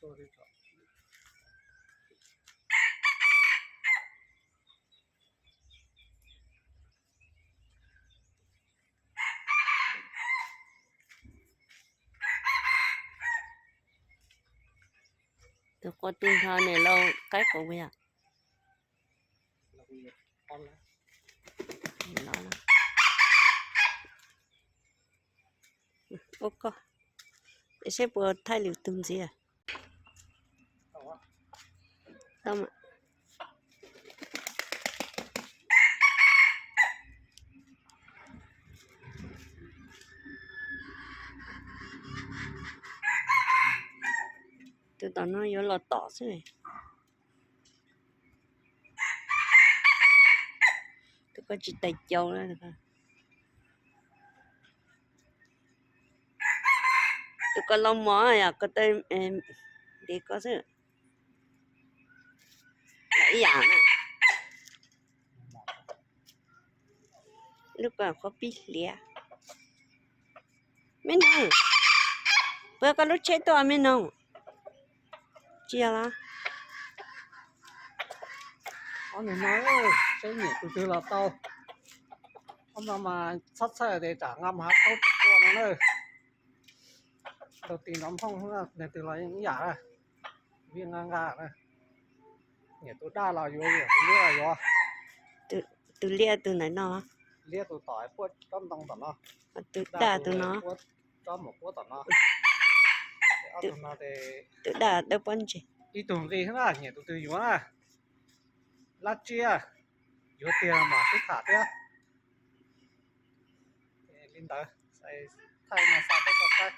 Tus qua tu nrho niam laus qaib qus yom. Ua koj, saib puas thaij lwm tus ntxiv. Tus tom no yuav los tom xwb. Tus ko tsis tais caus. Tus ko los mos yom, ko taw ntev ko xwb. Ib yam na. Lub ko qhuav pib hliav. Me noog, puas koj lub tsheb tuaj me noog? Tsis yog los? Ob niag no, seb nyiam tus twg los tau. Ob no mas txhob txhawj tias tsam nqa mus hav khaub tus tuaj no na. Tau ti nrov nphooj, nws twg los ib yam na. Vij nqa nqa na. Nyiam tus daj los yuav, nyiam tus liab los yuav. Tus liab tus ntawm no. Liab tus tom puab tsob ntoo tom no. Tus daj tus no. Tsob mus puab tom no. Tus daj dawb pob ntseg. Ib tug nqi na, nyiam tus twg yuav na. Lab tsiab, yuav tiag mam sib tham thiab. Li ntawd, thaij no xa peb tau saib.